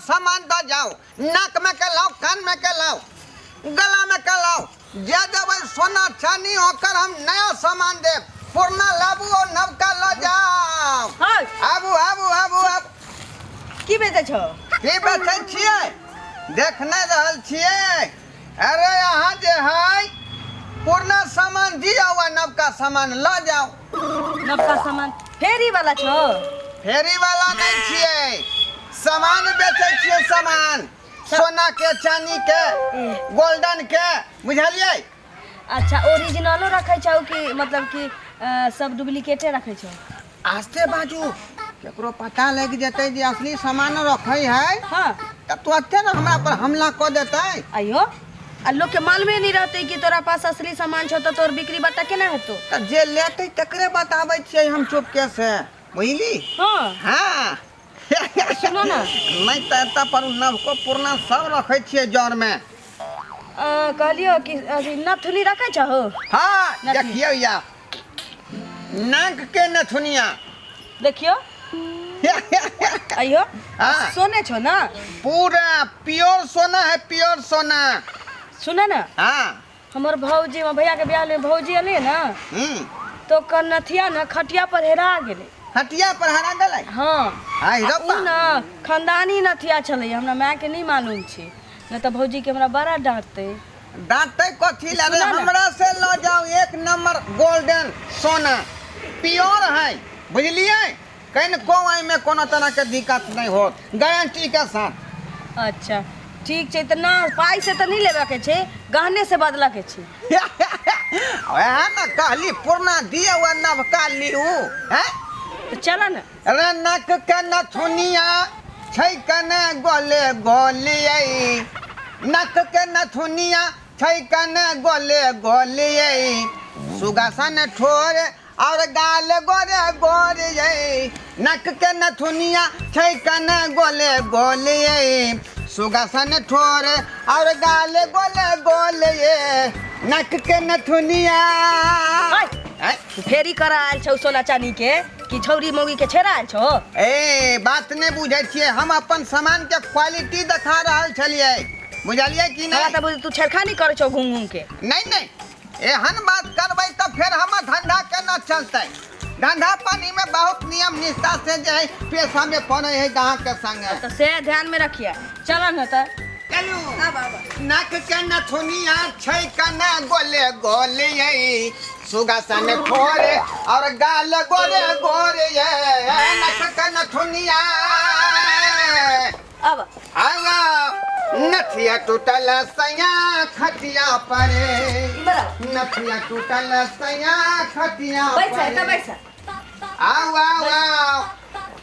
सामान दऽ जाउ। नाक में के लाउ, कान में के लाउ, गला में के लाउ, जे देबै सोना चानी ओकर हम नया सामान देब। पुरना लाबू और नवका लऽ जाउ। हाँ। आबू आबू आबू आबू। की बेचै छौ? की बेचै छियै? देख नहि रहल छियै? अरे अहाँ जे है पुरना सामान दियौ आ नवका सामान लऽ जाउ। नवका सामान फेरी वाला छौ? फेरी वाला नहि छियै, सामान बेचै छियै, सामान सोना के चानी के गोल्डन के, बुझलियै? अच्छा, ओरिजिनलो रखै छौ कि मतलब कि सब डुप्लीकेटे रखै छौ? आस्ते बाजू, केकरो पता लागि जेतै जे असली सामान रखै है। हाँ। तऽ तुरते ने हमरा पर हमला कऽ देतै। अयो, आ लोग के मालूमे नहीं रहते कि तोरा पास असली सामान छौ, तऽ तोर बिक्री बट्टा केना हेतौ? तऽ जे लेतै तकरे बताबै छियै हम चुपके से, बुझली? हाँ। हाँ। सुनो ना। नहि तऽ एतऽ पर नवको पुरना सब रखै छियै जरमे। कहलियो कि अथी नथुनी रखै छहो? हाँ। नथुनी। देखियौ या नाक के नथुनिया। देखियो, अइयो। हाँ। सोने छो ना? पूरा प्योर सोना है, प्योर सोना। सुन ना। हाँ। हमर भौजी, हमर भैया के ब्याह में भौजी एलै ना, तो ओकर नथिया ना खटिया पर हेरा गेलै। खटिया पर हरा गेलै? हाँ। हाय आ उ रब्बा। ना खानदानी नथिया छलै, हमरा माय के नहीं मालूम छै, नहीं तऽ भौजी के हमरा बड़ा डांटतै। डांटते कथी ला रे? सुना ना। हमरा से ल जाओ, एक नंबर गोल्डन सोना प्योर है, बुझलिए? कनिको एहिमे कोनो तरह के दिक्कत नहीं होत, गारंटी के साथ। अच्छा ठीक छै, तऽ ना पाइ से तऽ नहीं लेबऽ के छै, गहने से बदलऽ के छै। वएह ने कहली, पुरना दियौ आ नवका लिउ हैं। तऽ चलऽ ने। अरे नक के नथुनिया छै कने गोले गोलियै, नक के नथुनिया छै कने गोले गोलियै, सुगासन ठोर और गाल गोरे गोरियै, नक के नथुनिया छै कने गोले गोलियै, सुगासन ठोर और गाल गोले गोलियै, नक के नथुनिया। हाय। फेरी करा आयल छौ सोना चानी के कि छौरी मौगी के छेड़ा आयल छौ? ए, बात नहि बुझै छियै, हम अपन सामान के क्वालिटी देखा रहल छलियै, बुझलियै कि हमरा नहि? तऽ बुझ तू छेड़खानी करै छौ घूम घूम के। नहि नहि, एहन बात करबै तऽ फेर हमर धंधा केना चलतै? धंधा पानी में बहुत नियम निष्ठा से जे है पेशा में पड़े है ग्राहक के संगे। तऽ से ध्यान में रखिए, चल न तऽ। चलू। आब आब। नक के नथुनिया छै कना गोले गोले, सुगा सन ठोरे और गाल गोरे गोरे ये, नक के नथुनिया। अब आवा। नथिया टूटल सैया खटिया परे, नथिया टूटल सैया खटिया बैठ परे। तऽ बैठ। आओ आओ आओ,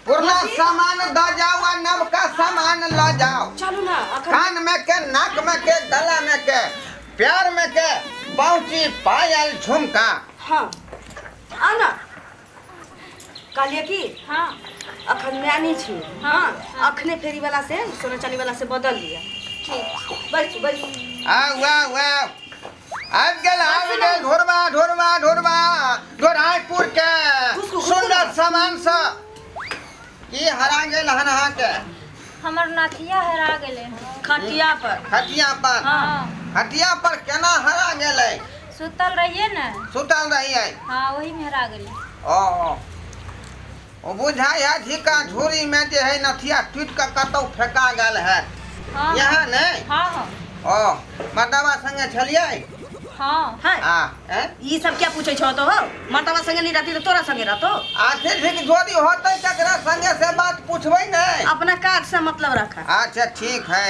पुरना सामान द जाओ आ नवका सामान ल जाओ। चलू ना अखन। कान में के, नाक में के, गला में के, प्यार में के, बाउची, पायल, झुमका। हाँ, आ ना, कहलिए कि हाँ। अखन मानी छी। हाँ, अखने फेरी वाला से सोना चांदी वाला से बदल लिया। ठीक। बैठ बैठ। आओ आओ आओ, आबि गेल आबि गेल, ढोरबा ढोरबा ढोरबा, ढोरायपुर के घुसकू, घुसकू। सुंदर सामान सब। की हरा गेल हन अहाँके? हमर नथिया हेरा गेलै हन। खटिया पर। खटिया पर? हाँ। खटिया पर केना हरा गेलै? सुतल रहिए ने। सुतल रहिए? हाँ, वही में हेरा गेलै। ओ, ओ बुझाइ है झिका झोरी में जे है नथिया टूटि कऽ कतौ फेका गेल है। हाँ। यहाँ नहि? हाँ हाँ। ओ मर्दाबा संगे छलियै? हाँ। हाँ। आ हैं? ई सब क्या पूछे छो तो हो? मर्दाबा संगे नहीं रहती तो तोरा संगे रहतो? आखिर ठीक जोड़ी होतै तकरा संगे से बात पूछबै नहि। अपना काज से मतलब रखा। अच्छा ठीक है।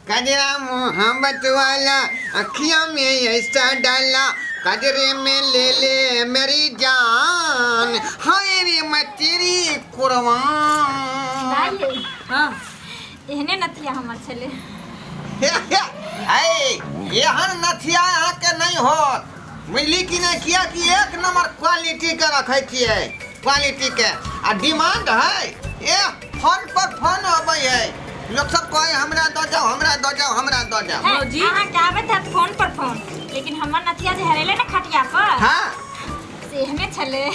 कजरा मोहब्बत वाला अखियां में ऐसा डाला, कजरे में ले ले मेरी जान, हाय रे मैं तेरी कुर्बान। दाइ। हाँ। एहने नथिया हमर छलै। है, एहन नथिया अहाँके नहि होत, बुझली कि नहि? कियाकि एक नंबर क्वालिटी के रखै छियै, क्वालिटी के आ डिमांड है। ए फोन पर फोन अबै है, लोक सब कहै हमरा दऽ जाओ, हमरा दऽ जाओ, हमरा दऽ जाओ। है, भौजी। अहाँके आबैत हैत फोन पर फोन, लेकिन हमर नथिया जे हेरेलै ने खटिया पर, हाँ, से एहने छलै।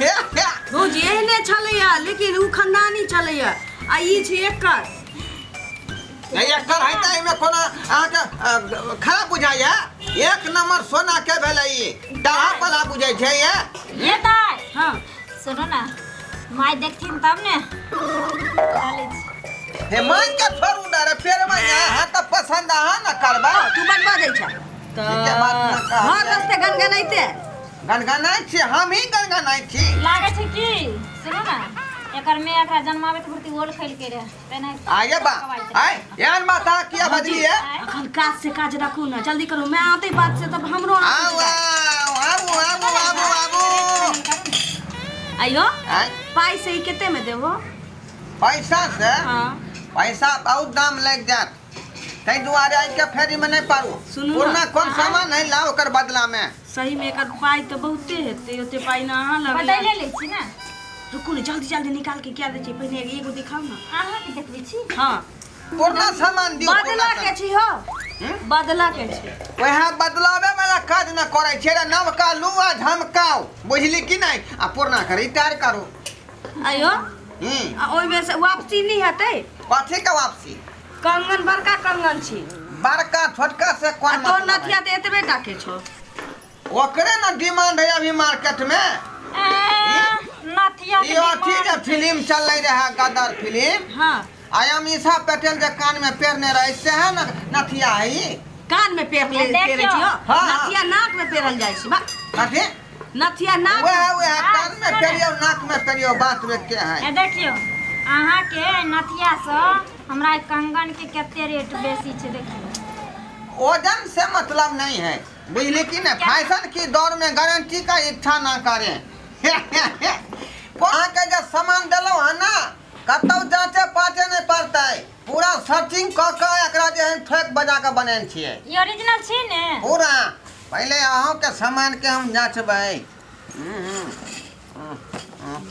भौजी एहने छलैया, लेकिन उ खानदानी छलैया आ ई छै एकर। नहीं, एकर है तऽ एहिमे कोनो अहाँके खराब बुझाइया? एक नंबर सोना के भेलै ई, दाहा पला बुझै छै ये। ये दाय। हाँ। सुनो ना, माय देखथिन तब ने खा लै छी। हे माय के छोड़ू ना रे, फेर माय अहाँ तऽ पसंद अहाँ न करबै। तू बनबा दै छ तऽ ठीके बात न कहलियै। घर रस्ते गनगनाइते। गनगनाइ छी, हम ही गनगनाइ छी। लागै छै की, सुनू ना, एकर में एकरा जन्माबैत घुरती ओल खेलके रहे तेना। आगे बा आय, एहन बात अहाँ किया बजलियै? अखन काज से काज रखू ना, जल्दी करू। मैं आते बात से तब हमरो आउ आउ आबू आबू आबू आबू। आइयो। आय। पाइ से ई कते में देबो? पैसा से? हाँ। पैसा बहुत दाम लागि जायत, ताहि दुआरे आइ के फेरी में नहीं पारू। सुनू ना। पुरना कोन सामान नहीं लाओ ओकर बदला में। सही में एकर पाइ तऽ बहुते हेतै, ओते पाइ ना अहाँ लग। बदले लै छी ना। रुकू ने, जल्दी जल्दी निकाल के क्या दै छै, पहिने एगो दिखाउ ना। अहाँ के देखबै छी? हाँ। पुरना सामान दियौ। बदला पुरना के छी हो? बदला के छी। वएह बदलावे वाला काज न करै छै रे, नवका लू आ झमकाउ, बुझली कि नहीं? आ पुरना के रिटायर करू। आइयो। हम्म। आ ओहिमे से वापसी नहीं हेतै? कथी के वापसी? कंगन, बड़का कंगन छी। बड़का छोटका से कोन आ तोर मतलब है? नथिया तऽ एतबे टा के छौ। ओकरे न डिमांड है अभी मार्केट में। ए, नथिया के ई अथी डिमांड। जे फिल्म चल रहे गदर फिल्म। हाँ। I am Isha Patel जे कान में पेरने रहे से है न नथिया है ई? कान में पेर ले। देखियौ। पेरे छियो? हाँ, हाँ। नथिया नाक में पेरल जाइ छै बा। कथी? नथिया नाक। वएह वएह। हाँ, कान में सुनो ने। पेरियो, नाक में पेरियो, बात में के है? ए देखियौ, अहाँके नथिया सँ हमरा कंगन के कते रेट बेसी छै देखियौ। वजन से मतलब नहीं है, बुझली कि नहीं? फैशन की दौड़ में गारंटी का इच्छा ना करें। अहाँके जे सामान देलहुँ हँ ना, कतौ जाँचे पाँचे नहीं पड़तै, पूरा सर्चिंग कऽ कऽ एकरा जे है ठोक बजा कऽ बनेने छियै। ई ओरिजिनल छी ने? पूरा। पहिले अहूँके सामानके हम जाँचबै।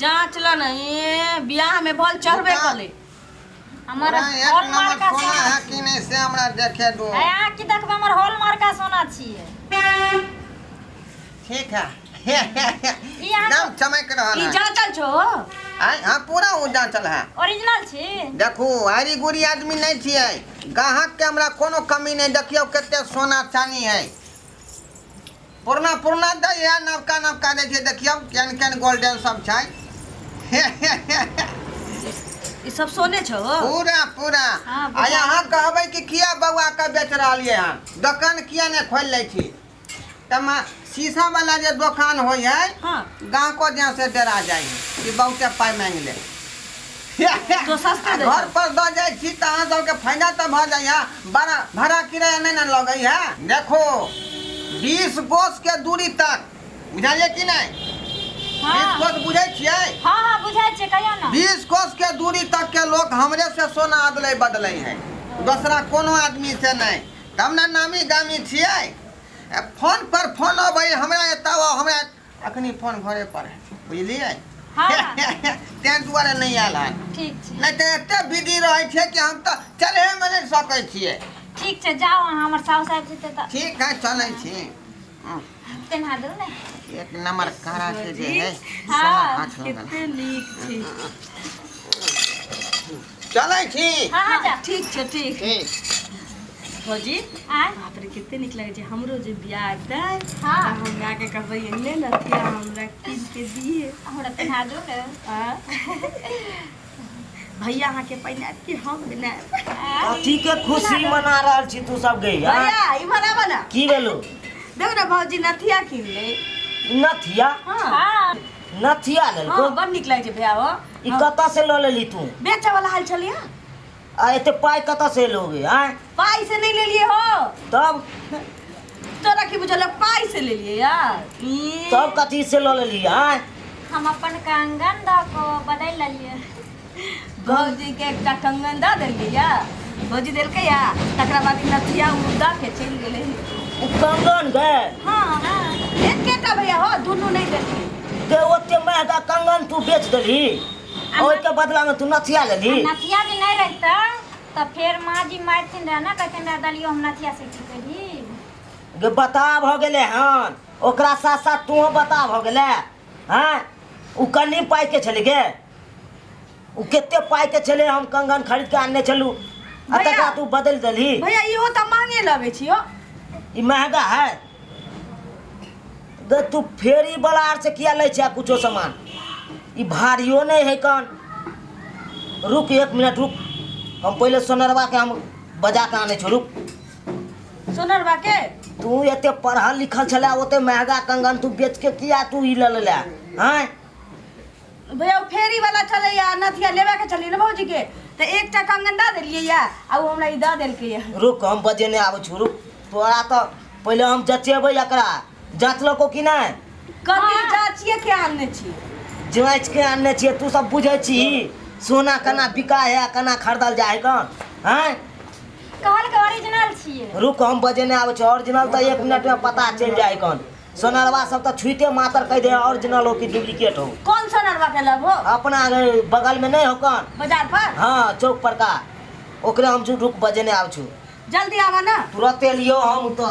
जाँच ल ने, ए बियाह में बल चढ़बे कले। हमर पूरा एक हॉल नंबर मार्का सोना सोना है कि नहीं से हमरा देखे दो। है। अहाँ की देखबै, हमर हॉल मार्का सोना छियै। ठीक है। ई अहाँ एकदम चमक रहल ई है। जाँचल छौ? आय, हाँ, पूरा ओ जाँचल है। ओरिजिनल छी। देखू, आरी गुरी आदमी नहीं छियै, ग्राहक के हमरा कोनो कमी नहीं। देखियौ कते सोना चानी है, पुरना पुरना दै है, नवका नवका दै छै। देखियौ केहन केहन गोल्डन सब छै। ई सब सोने छौ? पूरा पूरा। हाँ, आ अहाँ कहबै कि किया बौआ के बेच रहलियै हन, दोकान किया नहि खोलि लै छी? तऽ शीशा वाला जे दोकान होइ है, गाहको जहाँ से डरा जाइ है कि बहुते पाइ मांगि ले। तो सस्ते दै घर छौ। पर दऽ जाइ छी तऽ अहाँ सबके फायदा तऽ भऽ जाइ है, बड़ा भाड़ा किराया नहि ने लगै है। देखो, 20 कोस के दूरी तक, बुझलियै कि नहि? 20 हाँ। कोस बुझै छियै? हाँ हाँ, बुझाइ छै, कहियौ ने। 20 कोस के दूरी तक के लोग हमरे से सोना अदलै बदलै है, दोसरा कोनो आदमी से नहि। तब ने नामी गामी छियै। फोन पर फोन अबै, हमरा एतऽ आउ, हमरा अखनी फोन घरे पर है, बुझलियै? हाँ। तें दुआरे नहि आयल हन। ठीक छै। नहि तऽ एते बिजी रहै छै कि हम तऽ चलहेमे नहि सकै छियै। ठीक छै, जाउ अहाँ, हमर साउस आबि जेतै तऽ। ठीक है, चलै छी। पेन्हा दू ने। एक नंबर कारा के जे है। हाँ। सोना हाथ लगल। कते नीक छै। चलै छी। हाँ हाँ, जा। ठीक छै, ठीक। ठीक। भौजी। आँय। बाप रे, कते नीक लगै छै। हमरो जे बियाह हेतै, हाँ। तऽ हम मायके कहबै, एहने नथिया हमरा कीन के दिहे। हमरा पेन्हा दू ने। आ? भैया अहाँके पहिनायब कि हम बनायब? कथी के खुशी मना रहल छी तू सब गे? आँय? भैया, इम्हर आबऽ ने। की भेलो? देखो ने भौजी नथिया कीन ले। ई नथिया? हाँ। हाँ। नथिया लेलको? हाँ, बड़ नीक लगै छै भैया हो। ई कतऽ से लऽ लेली तू? बेचऽ वाला हाल छलियै। आ एते पाइ कतऽ से एलो गे? आँय? पाइ से नहीं लेलिए हो। तब? तोरा की बुझल, पाइ से लेलिए यार ई। तब कथी से लऽ लेली? आँय? हम अपन कंगन दऽ कऽ बदलि लेलियै। भौजी के एकटा कंगन दऽ देलियै या भौजी देलकै या तकरा बाद ई नथिया उ दऽ के चलि गेलै। उ कंगन गे? हाँ हाँ। एकेटा भैया हो, दुनू नहीं देलियै। गे, ओते महगा कंगन तू बेच देलही, ओहिके बदला में तू नथिया लेली? आ नथिया जे नहि रहितै तऽ फेर माँ जी मारथिन रहे ने, कहथिन रहे दलियो, हम नथिया से की करी? गे, बता भऽ गेलै हन, ओकरा साथ साथ तूहो बता भऽ गेलै। हँ। उ कनी पाइ के छलै गे, उ कते पाइ के छलै, हम कंगन खरीद के आनने छलू आ भैया। तकरा तू बदलि देलही। भैया इहो तऽ महंगे लगै छी हो। ई महंगा है गे, तू फेरी वाला आर से किया लै छै कुछो सामान? ई भारियो नहीं है कन। रुक एक मिनट रुक, हम पहले सोनरवा के हम बजा के आने छो, रुक। सोनरवा के? तू एते पढ़ल लिखल छला, ओते महंगा कंगन तू बेच के किया तू ई ले लेला? हैं भैया ओ फेरी वाला छलैया, नथिया लेबे के छलियै ने भौजी के, तऽ एकटा कंगन दऽ देलियै या आ ओ हमरा ई दऽ देलकै या। रुक हम बजेने आबै छी, रुक। तोरा तऽ पहिले हम जचेबै एकरा। जाँचलको कि नहि? कथी जाँचिए के आनने छी? जाँच के आनने छियै। तू सब बुझै छी सोना केना बिका है, केना खरीदल जाइ है कन? हैं कहल के ओरिजिनल छियै। रुक हम बजेने आबै छी। ओरिजिनल तऽ एक मिनट में पता चलि जाइ कन। सोनरवा सब तऽ छुइते मातर कहि दे ओरिजिनल हो कि डुप्लीकेट हो। कौन सोनरवा के लगो? अपना बगल में नहीं हो कन? बाजार पर? हाँ चौक पर का, ओकरे हम रुक बजेने आबै छी। जल्दी आवा ना। तुरते लियो हम तो।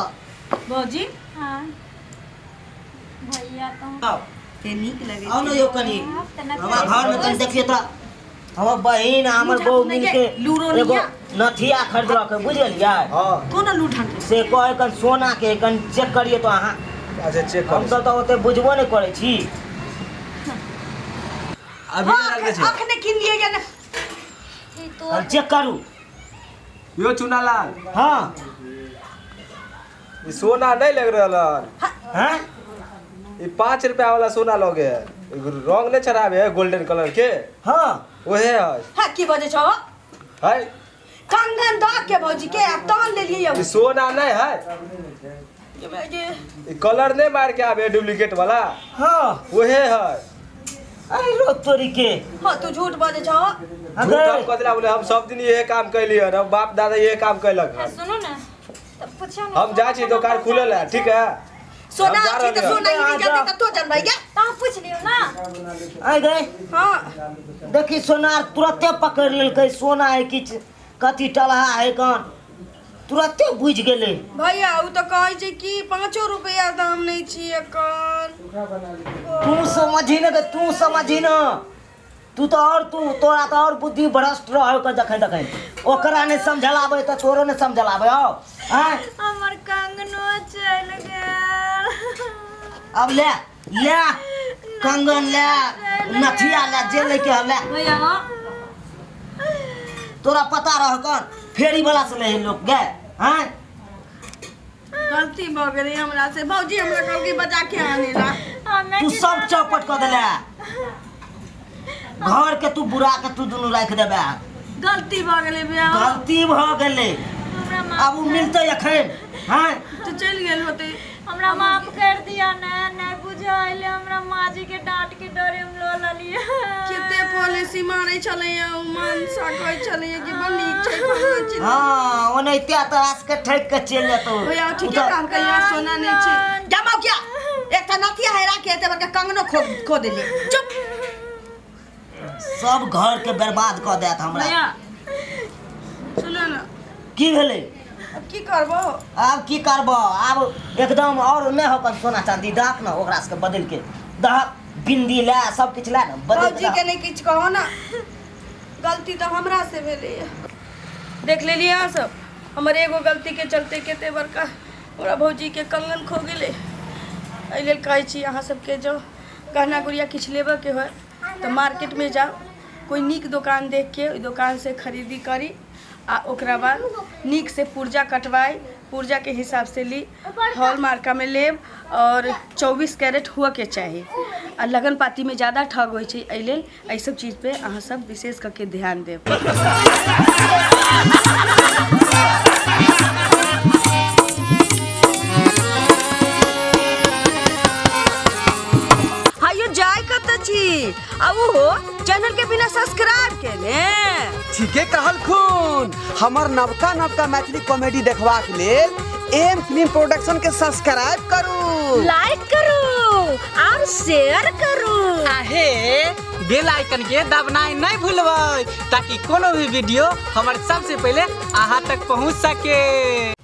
भौजी। हाँ भैया तो आओ। ते नीक लगे। आओ ना यो कनी हमरा घर में कनी देखिए तो हमर बहिन आ हमर बहू मिल के एगो नथिया खरीदलक, बुझलियै? हाँ। कोन लूठा के? से कहे कन सोना के कन चेक करिए तो अहाँ। अच्छा चेक कर। हम सब तो ओते बुझबो नहीं करै छी। अभी लगे छै। अखने किन लिए या ना? ई तो हम चेक करू। यो चुनालाल। हाँ। ई सोना नहीं लग रहल हन। हैं? ई 5 रुपया वाला सोना लगे है, रंग नहीं चढ़ावे है गोल्डन कलर के। हाँ। वहे है। हाँ की बजे छौ? है। कंगन द के भौजी के आ तहन ले लिए। ई सोना नहीं है। ई कलर नहीं मार के आवे डुप्लीकेट वाला। हाँ। वहे है। अरे रो तोरी के। हाँ तू झूठ बजे छौ। झूठ हम कथी बोले, हम सब दिन यही काम कैली हन, हम बाप दादा यही काम कैलक हन। सुनू ना तो पूछो ना। हम जा छी दुकान खुलल है, ठीक है? सोना छी त सोना ही नहीं जाते त तो जनबै क्या? त पूछ लियो ना। आइ गए। हां देखी सोनार तुरते पकड़ लेलकै, सोना है कि कथी टलहा है कन, तुरते बुझ गेलै। भैया उ त कहै छै कि 5 रुपया दाम नहीं छी एकर। तू समझी न, तू समझी न, तू तो और तू तोरा तो और बुद्धि भ्रष्ट रह के दखै दखै ओकरा नहीं समझलाबै त तोरो नहीं समझलाबै। आओ हैं हमर कंगनो चल गेल। अब ले ले कंगन ले नथिया ले जे लेके ले। भैया तोरा पता रह कौन फेरी वाला से नहीं लोग गए हैं? गलती भ गेलै हमरा से भौजी, हमरा कहलकै बजा के आने ला। तू सब चौपट क देले घर के, तू बुरा के तू दुनू राख देबे। गलती भ गेलै भैया, गलती भ गेलै। आब उ मिलतै एखन? हैं तो चलि गेल होतै। हमरा माफ कर दिया ना, नहीं बुझाइले हमरा माँ जी के डांट के डरे हम लो ललिए। कते पॉलिसी मारै छलैया उ मनसा कहै छलैया कि बड़ नीक छै फल्लाँ चिल्लाँ। हाँ ओनाहिते तोरा के ठकि के चलि जेतौ। भैया ठीके कहलकै यहाँ सोना नहीं छै। जमाउ क्या एकटा नथिया हेरा के एते बड़का कंगनो खो खो देलियै। चुप, सब घर के बर्बाद कऽ देत हमरा। भैया सुनो ना, की भेलै? अब की करबो? आब की करबो? आब एकदम और नहीं होकर सोना चांदी दहक ना, ओकरा सबके बदल के दहक, बिंदी ले सब किछु ले ना बदल के भौजी के दहक। नहीं किछु कहो ना, गलती तो हमरा से भेलै। देख लेलियै अहाँ सब, हमर एगो गलती के चलते कते बड़का हमरा भौजी के कंगन खो गेलै। एहि लेल कहै छी अहाँ सबके, जँ गहना गुड़िया किछु लेबऽके होय तऽ मार्केटमे जाउ, कोइ नीक दोकान देखके ओहि दोकानसँ खरीदी करी आ ओकरा बाद नीक से पुर्जा कटवाइ, पुर्जा के हिसाब से ली, हॉल मार्का में लेब और 24 कैरेट हुअ के चाही। आ लगन पाती में ज़्यादा ठग होइ छै, एहि लेल एहि सब चीज पे अहाँ सब विशेष करके ध्यान देब। हायो जाय कतऽ छी आ ओहो चैनल के बिना सब्सक्राइब केने? ठीके कहलखुन, हमर नवका नवका मैथिली कॉमेडी देखबाक लेल एम फिल्म प्रोडक्शन के सब्सक्राइब करू, लाइक करू और शेयर करू। आहे बेल आइकन के दबनाइ नहीं भूलबै ताकि कोनो भी वीडियो हमर सबसे पहले अहाँ तक पहुँच सके।